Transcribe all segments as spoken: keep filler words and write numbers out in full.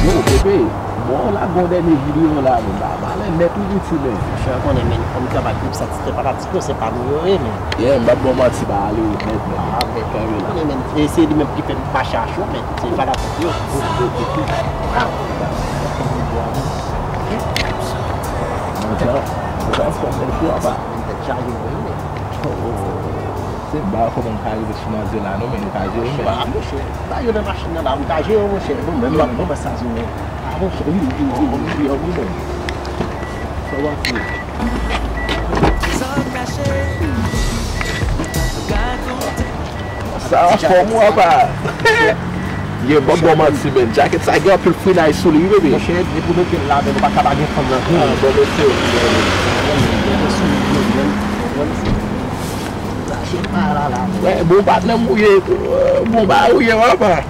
Yo, bebe, bon, w lage yon dènye videyo la, men ba, ba lè nèt wi piti, men. Monchè, ou konnen, men, fanm travay pou sa, ti tè patatik yo, se pa nou yo ye, men. Yeah, m p ap ba w manti, ba ale yo nèt, men. Ah, men. Kanpe la. Ou konnen, men, e se li menm ki fè m mache a cho, men, se fanatik yo. Manje, manje, fanm nèt yo apa. Tèt chaje, wi, men. Oh, se ba kòman m ka rive sou manzè la, non, men nou ka jere, men. Ah, monchè, ba yo nan machin nan la, m ka jere, monchè. Bon, men, m ap, m ap sa zo, men. Ah, monchè, wi, wi, wi, wi, wi, wi, men. Sa w ap fè? Sa anfòm ou apa? Ye, bon, bon, manti, men. Djakèt sa gen anpil frinay sou li, wi, bebe. Monchè, depi w mete l la, men, ou pa ka pa gen fanm nan. Ah, bon, mesye. Wè, bon, patnè m ou ye, bon, ba ou ye, apa.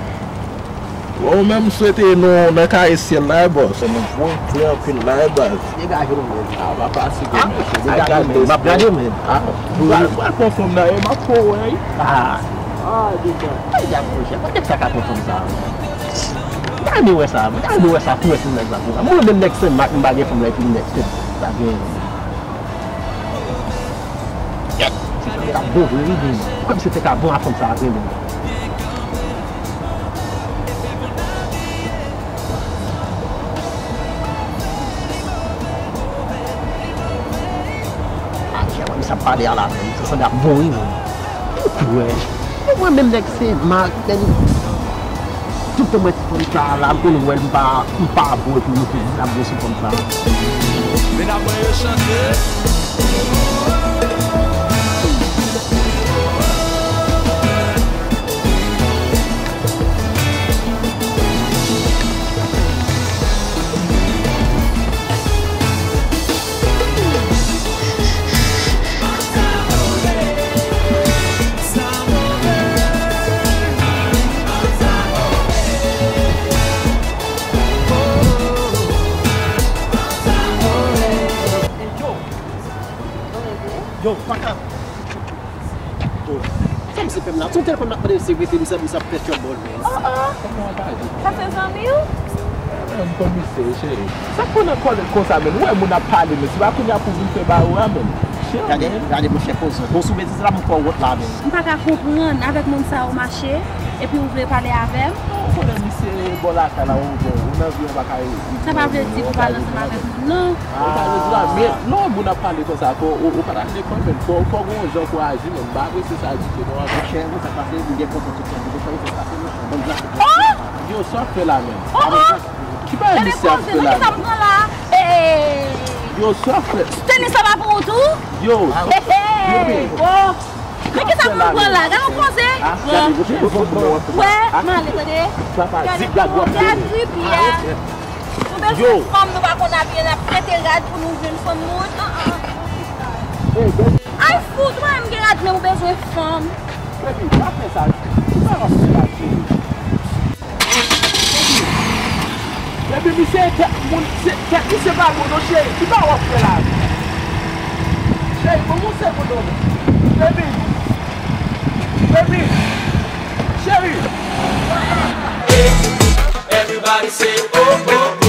Ou menm, m swete nou nan kare syèl la, bòs. Nou bon, trè anpil la, baz. Degaje w, men. Ah, pa fatige, men. Degaje w, men. M ap gade w, men. Ah, pral, pral pran fanm nan, e m ap fè w wè, wi. Ah. Ah, degaje. Ay, diab, monchè, kote sa ka pran fanm sa, men? M ta renmen wè sa, m ta renmen wè sa, promès m nèg la konsa. Mwen menm nèg Senmak, m pa gen fanm la, epi nèg Senmak, sa gen. Yèt! Se tèt ka bon vre, wi, men. Kòm se tèt ka bon a fanm sa a vre, men. Ah, chè, wè, misye ap pale a la, men. Misye sanble ap bon, wi, men. Ou kwè? Mwen menm nèg Senmak, men. Tout tan m wè ti fanm sa a la, m konn wè l, m pa, m pa bon, epi m toujou ap bon sou fanm sa a. Medam mwen yo chante. Yo, yo, paka. Sa misye fè m la? Se yon telefòn m ap mande misye rete, misye, misye ap fè trouble, man. Oh, oh. Sa se zanmi w? Eh, m konn misye, cheri. Sa k fè w nan kòlèt konsa, men? Ou wè moun ap pale, men se pa kounye a pou w vin fè bagay ou a, men. Gade, gade, monchè, koze. Bon, sou betiz la, m fè w wont la, men. M pa ka konprann avèk moun sa ou mache, epi ou vle pale avè m. Ou konnen misye bò lakay la, ou, bon, ou nan vi, ou pa ka. Sa pa vle di pou pale ansanm avèk moun, non. Ou pa bezwen la, men lè yon moun ap pale konsa, fò ou, ou pa ta defann, men fò, fò gen yon jan pou aji, men m pa apresye sa ditou, non. Monchè, ou sa k pase, m gen kontan tout tan, ou sa k pase, monchè, ban m glase. Oh! Yo, sa w ap fè la, men? Oh, oh! Ki bagay misye ap fè la, men? Gade koze, men ki sa m pran la? Hey! Yo, sa w ap fè? Tenis sa pa pou ou tou? Yo, sa w ap fè? Hey, hey! Oh! Men ki sa pou m pran la? Gade yon koze. Wè, m ale, tande. Gade yon koze a tripi a. Nou bezwen fanm, nou pa konn abiye, n ap prete rad pou nou jwenn fanm moun. An, an. Ay, fout, mwen menm gen rad, men ou bezwen fanm. Baby, pa fè sa. Ki sa w ap fè la, cheri? Baby, misye tèt moun, se, tèt misye pa bon non, cheri. Ki bagay w ap fè la? Cheri, ban m yon segonn non. Baby. Baby. Cheri. Everybody say, oh, oh, oh.